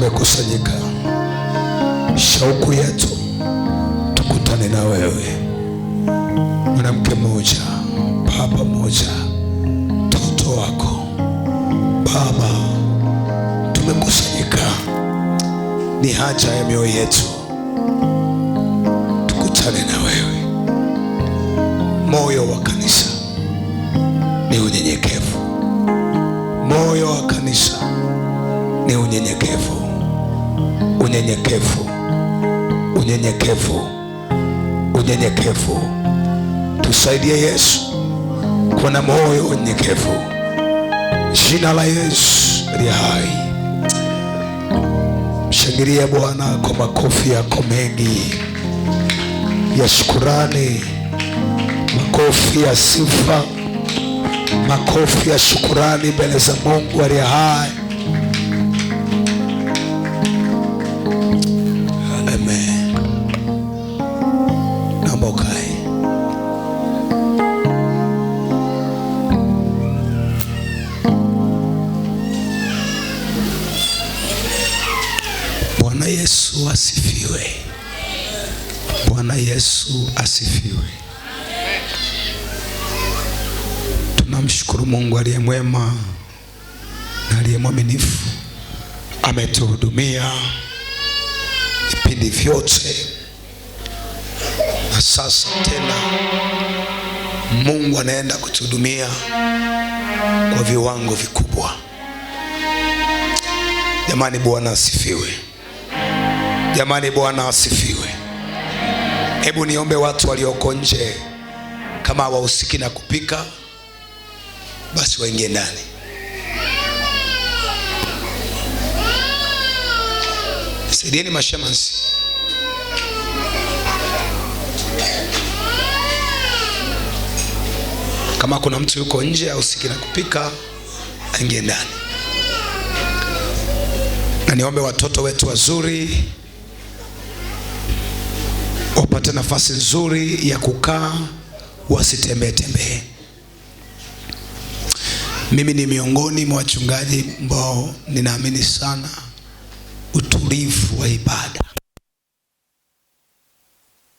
Tumekusanyika, shauku yetu tukutane na wewe, mwanamke mmoja, baba mmoja, mtoto wako Baba. Tumekusanyika, ni haja ya mioyo yetu tukutane na wewe. Moyo wa kanisa ni unyenyekevu, moyo wa kanisa ni unyenyekevu, unyenyekevu, unyenyekevu, unyenyekevu. Tusaidie Yesu kuwa na moyo unyenyekevu. Jina la Yesu aliye hai. Mshangilie Bwana kwa makofi yako mengi ya shukurani, makofi ya sifa, makofi ya shukurani mbele za Mungu aliye hai. Amen. Naomba ukae. Bwana Yesu asifiwe. Bwana Yesu asifiwe. Tunamshukuru Mungu aliye mwema na aliye mwaminifu. Ametuhudumia vipindi vyote, na sasa tena Mungu anaenda kutuhudumia kwa viwango vikubwa. Jamani, Bwana asifiwe. Jamani, Bwana asifiwe. Hebu niombe watu walioko nje, kama hawahusiki na kupika, basi waingie ndani. Saidieni mashemasi. Kama kuna mtu yuko nje hahusiki na kupika, aingie ndani. Na niombe watoto wetu wazuri wapate nafasi nzuri ya kukaa, wasitembee tembee. Mimi ni miongoni mwa wachungaji ambao ninaamini sana utulivu wa ibada.